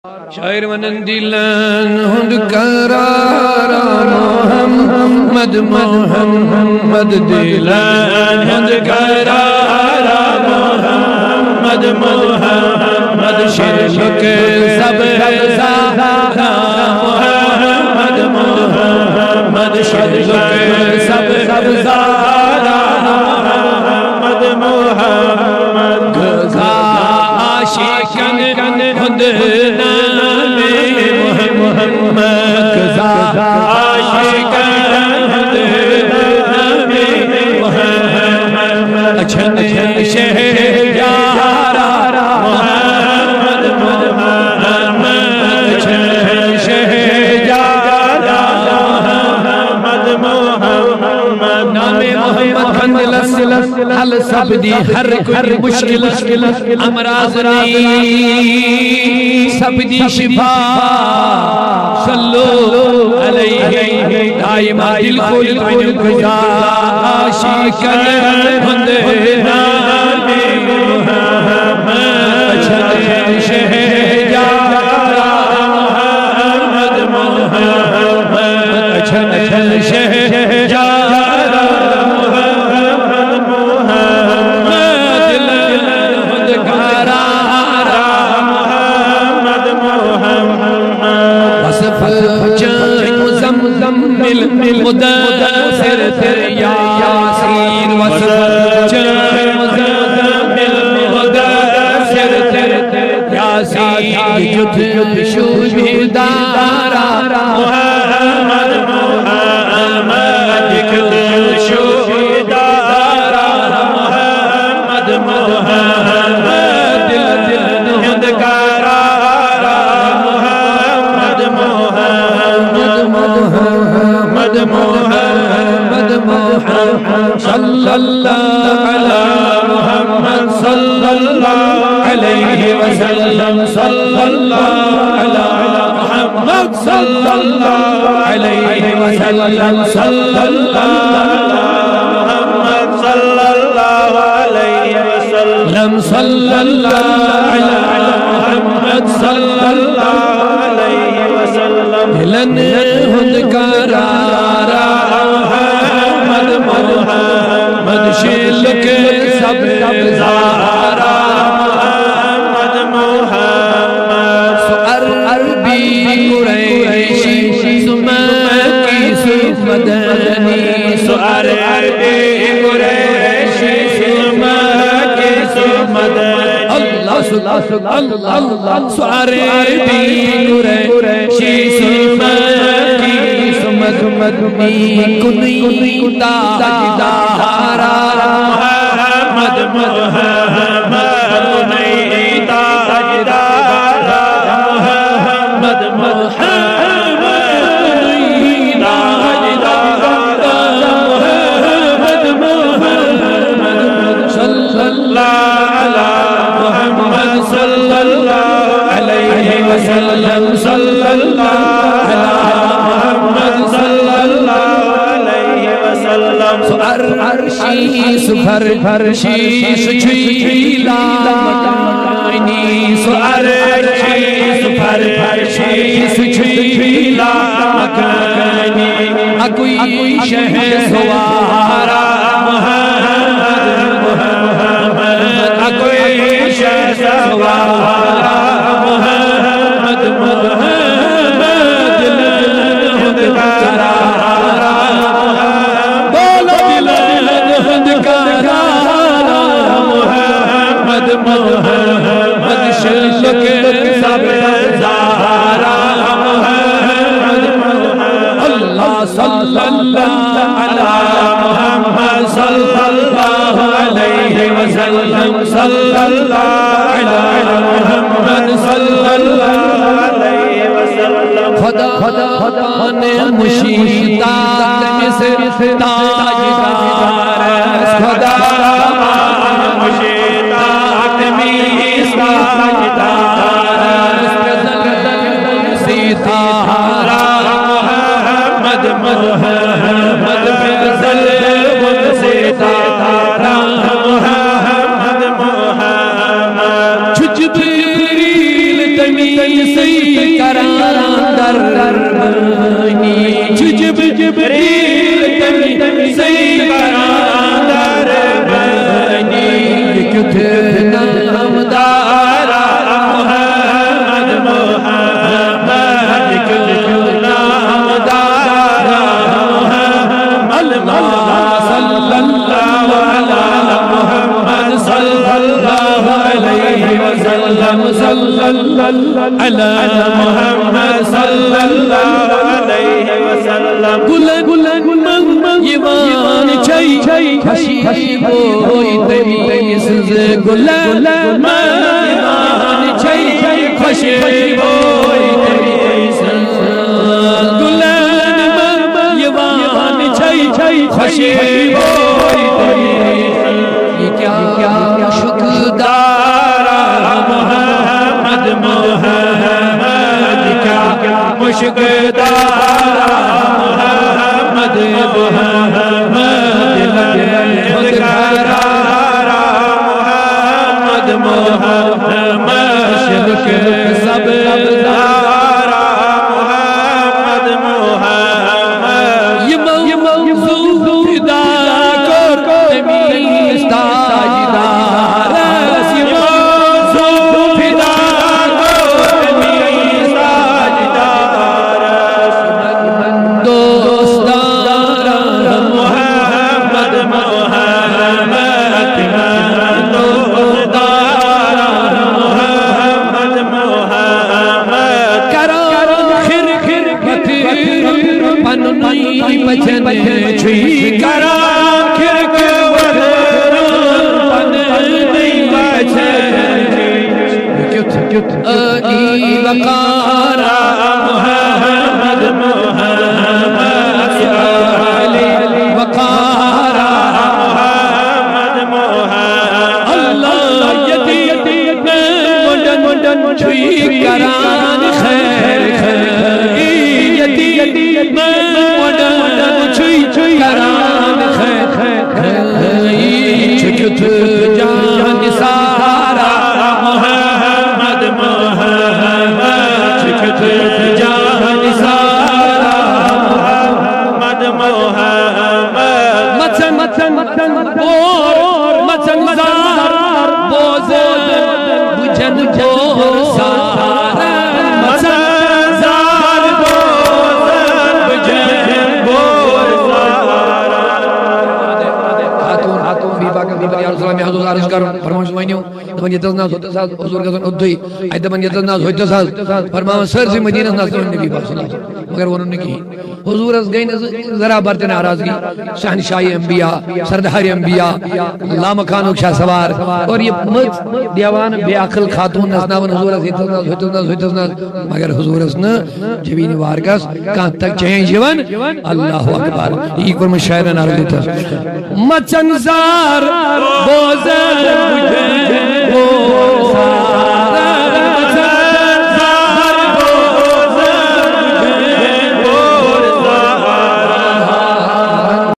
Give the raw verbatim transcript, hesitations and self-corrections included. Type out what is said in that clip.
شاعر ونن دلن ہند قرار محمد، محمد دلن ہند قرار محمد، محمد شرلک سب سب زارا محمد، محمد شرلک سب سب زارا محمد، محمد گزا عاشقن ہند نام محمد، گزا عاشقن ہند نام محمد، اچھن شہ یارا محمد، محمد اچھن شہ یارا محمد، محمد نام محمد کھندلس حل سپدی ہر کُنہِ مشکل، امراض نی سپدی شفا۔ صلو علیہ دائما دل کھولِتھ ؤنِو گزا عاشقن ہند نام محمد، اچھن شہ یارا محمد، محمد اچھن شہ یارا محمد، محمد دلن ہند قرارا محمد، محمد وصف چٲنۍ مزمل مدثر تہٕ یاسین، وصف چٲنۍ مزمل مدثر تہٕ یاسین، یہِ کیُتھ شوٗبہِ دارا محمد، محمد یہِ کیُتھ شوٗبہِ دارا محمد، محمد دل دلن ہند قرارا محمد، محمد محمد، محمد محمد صلی اللہ علی محمد صلی اللہ علیہ وسلم، صلی اللہ علی محمد صلی اللہ علیہ وسلم، صلی اللہ علی محمد صلی اللہ علیہ وسلم، صلی اللہ علی محمد صلی اللہ علیہ وسلم۔ دلن ہند قرارا محمد، محمد شیلک سب سب زارا محمد، محمد سو عربی قریشی سو مکی سو مدنی، سو عربی قریشی سو مکی سو مدنی، اللہ سو اللہ سو اللہ سو عربی قریشی سو مکی سو مدنی، کنی تاجدارا محمد، محمد نئی تاجدارا محمد، محمد نئی تاجدارا محمد، محمد صلی اللہ علی محمد صلی اللہ علیہ وسلم، صلی اللہ علی محمد صلی اللہ علیہ وسلم۔ سو عر-، عرشی سو فر-، فرشی سو چھوئی لا مکانی، سو عرشی سو فر-، فرشی سو چھوئی لا مکانی۔ اکوئی شہ سوارا محمد، محمد اکوئی شہ سوارا محمد، محمد دلن ہند قرارا محمد، بول دلن ہند قرارا محمد، محمد شلک سب زارا محمد، اللہ صلی اللہ علی محمد صلی اللہ علیہ وسلم، صلی اللہ علی محمد صلی اللہ علیہ وسلم۔ خدا، خدا، خدا نے مشیتا تمس تاجدار، خدا مشیتا تمس تاجدار، سیتا محمد، محمد فضل بن ستارا محمد، محمد۔ چھ جبریل تمی سیدی کران دربٲنی، چھُ جبریل تٔمۍ سٕے کران دربٲنی۔ یہِ کیُتھ نامدارا محمد، محمد، یہِ کیُتھ نامدارا محمد۔ اللهم صل على محمد صلى الله عليه وسلم، صلى الله على محمد صلى الله عليه وسلم۔ گُلن، گُلن منٛز یِوان چھے خوشی بوے تٔمۍ سٕنٛز۔ گُلن منٛز یِوان چھے خوشی بوے تٔمۍ سٕنٛز۔ گُلن منٛز یِوان چھے خوشی بوے تٔمۍ سٕنٛز۔ یہِ کیٛاہ مُشُک دارا محمد، محمد، کیٛاہ مُشُک دارا محمد، محمد، دِلن ہُنٛد قرارا محمد، محمد، مشرق سبزارا محمد، محمد۔ یِمو، یِمو زُو فدا کوٚر تٔمِس تاجدارس، یِمو زُو فدا کوٚر تٔمِس تاجدارس۔ دوستارا محمد، محمد، دوستارا محمد، محمد۔ کران خِر، خِر، خِر پننی بچن چھُے کران خِر، خِر پننی بچن چھُے۔ کیُتھ، کیُتھ عٲلی وقارا محمد، محمد، عٲلی وقارا محمد، محمد۔ اللہ یتیٖمن مۄنٛڈن چھُے کران خیر، خیر۔ یتیٖمن مۄنٛڈن چھُے کران خیر، خیر۔ چھُ کیُتھ جان نثارا محمد، محمد، چھُ کیُتھ جان نثارا محمد، محمد۔ مژن، مژن، مژن، اور مژن زار بوزن بجن بور سارا۔ مژن زار بوزن بجن بور سارا۔ خاتون، خاتون، بی پاک، بی پاک، یا رسول اللہ، مےٚ حضور عرض کرُن، فرمٲیِو ؤنِو۔ دَپان، ییٚتَس نہ حظ، ہوٚتَس حظ، حضور گژھُن اوٚدُے۔ اَتہِ دَپان، ییٚتَس نہ حظ، ہوٚتَس حظ۔ فرماوان، سٲرسٕے مدیٖنَس نَژنٲوِن نبی پاک صلی اللہ علیہ وسلم، مگر ووٚنُن نہٕ کِہیٖنۍ۔ حضورَس گٔے نہٕ زٕ-، ذرا بر تہِ ناراضگی۔ شہنشاہ انبیاء، سردار انبیاء، لامکانُک شاہ سوار۔ اور یہِ مٔژ دیوان بے عقل خاتون نژناوان حضورَس، ییٚتَس نہ حظ، ہوٚتَس نہ حظ، ہوٚتَس نہ حظ۔ مگر حضورَس نہٕ جبین وارگس کانٛہہ تک چینج یِوان۔ اللہ اکبر۔ یہِ کوٚرمُت شاعرن عرض ییٚتٮ۪س۔ مژن زار بوزن